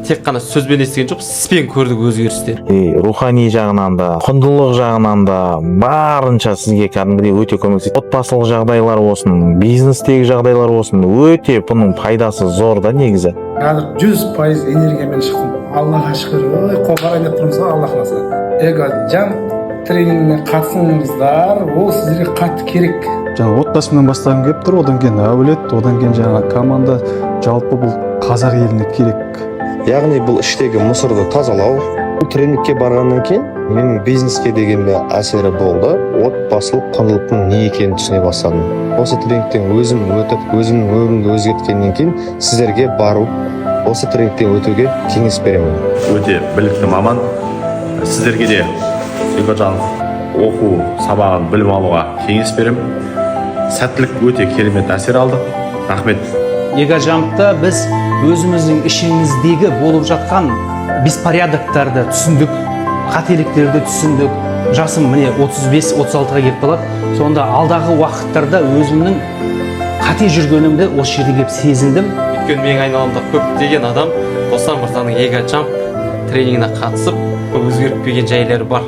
Тек қана сөзбен естіген жоқпыз, іспен көрдік өзгерісті. И рухани жағынан да, құндылық жағынан да барынша сізге кәдімгідей өте көмектеседі. Отбасылық жағдайлар болсын, бизнестегі жағдайлар болсын, өте бұның пайдасы зор да негізі. Қазір 100% энергиямен шықтым, Аллаға шүкір. Ой, қопарайын деп тұрмыз ғой, Алла қаласа. Эго Джамп тренингіне қатысыңыздар, ол сіздерге қатты керек. Жаңа отбасымнан бастағым келіп тұр, одан кейін әулет, одан кейін жаңа команда, жалпы бұл қазақ еліне керек. Яғни бұл іштегі мусорды тазалау. Бұл тренингке барғаннан кейін менің бизнеске деген де әсері болды, отбасылық құндылықтың не екенін түсіне бастадым. Осы тренингтен өзім өтіп, өзімнің өмірімді өзгерткеннен кейін сіздерге бару, осы тренингтен өтуге кеңес беремін. Өте білікті маман. Сіздерге де Эго Джамп оқу сабағын, білім алуға кеңес беремін. Сәттілік, өте керемет әсер алдық, рахмет. Эго Джампта біз өзіміздің ішіміздегі болып жатқан беспорядоктарды түсіндік, қателіктерді түсіндік. Жасым міне 35-36-ға келіп қалады. Сонда алдағы уақыттарда өзімнің қате жүргенімді осы жерге келіп сезіндім. Өйткені менің айналамда көптеген адам Достан мырзаның Эго Джамп тренингіне қатысып, өзгеріп келген жайлары бар.